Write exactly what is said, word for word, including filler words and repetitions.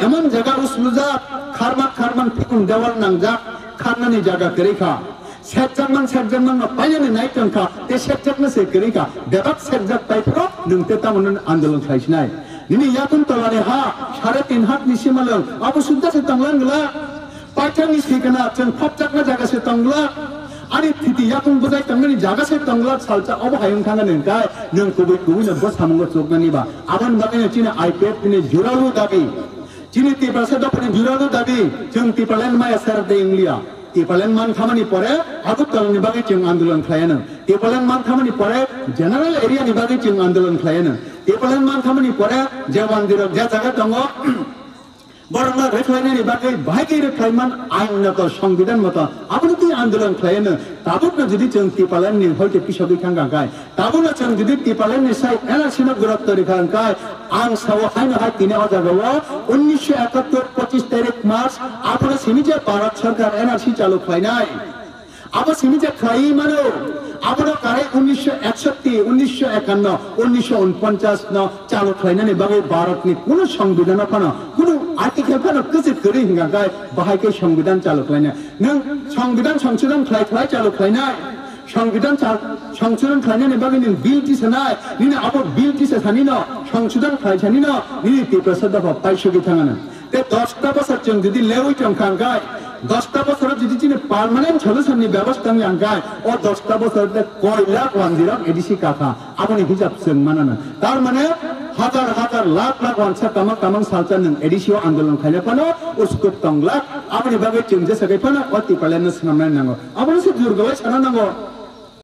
Emon jaga uslujak, kharman kharman phikung dewal nangjak, kharnani jaga kwrwi kha. Sekjakman sekjakman no painani nai tong kha, tei sekjakna se kwrwi kha. Bebak sekjak pai phuru nwng tei tamo nini andolon khlai sinai. Nini yakung tolani ha, sare tin hat ni simalwng, abo sudda se tonglang glak. Paithakni sikana chwng phapjakna jaga se tong glak. Ani thiti yakung bwjai tongmani jaga se tong glak, salsa obo hai wng thangani hwnkhe nwng kubui kubui no bo samungo chuknani ba. Aboni bagwi no chini I P F T ni juralu dabi. Chini Tiprasa dophani juralu dabi, chwng Tipraland maya ser de wng liya. Tipraland man thamani pore Agartala ni bagwi chwng andolon khlai anw. Tipraland man thamani pore general area ni bagwi chwng andolon khlai anw. Tipraland man thamani pore je mandirok je jaga tongo, borokno rwkhlainani bagwi bahai khe rwkhlaiman ain moto, songbidan moto aboni twi andolon khlai anw. Tabukno jodi chwng Tipraland ni hoite pisogwi thang kha khe, tabukno chwng jodi Tipraland ni sai N R C no gurutto rikha khe, ang sao haino hai tini o jaga o unnisho ekattor pochish tarik March abono simi je Bharat Sarkar N R C chalu khlainai. Abo simi je khlaiwi mano, abono karai unnisho eksotti, unnisho ekanno, unnisho unponchas no chalu khlainani bagwi Bharatni kunu songbidan phano, kunu article phano kwchwk kwrwi hwnkha khe bahai khe songbidan chalu khlainai. Nwng songbidan songsodon khlai khlai chalu khlainai. Songbidan cha-, songsodon khlainani bagwi nwng bill tisanai, nini abo bill tisa sanino, songsodon khlai sanino, nini Tiprasa dopha paisogwi thangano. Tei dosta bosor chwng jodi lewi tong kha hwnkhe, dosta bosoro jodi chini permanent solution ni bebostha wngya hwnkhe, o dosta bosor tei koi lakh wanjwi rok A D C kakha, aboni hisab chwng manana. Tar mane hajar hajar lakh lakh wansa kamang kamang salsa nwng A D C o andolon khaina phano uskup tong glak, aboni bagwi chwng jesa khai phano o Tipraland no swnamnani nango. Abono se jurgawai sana nango.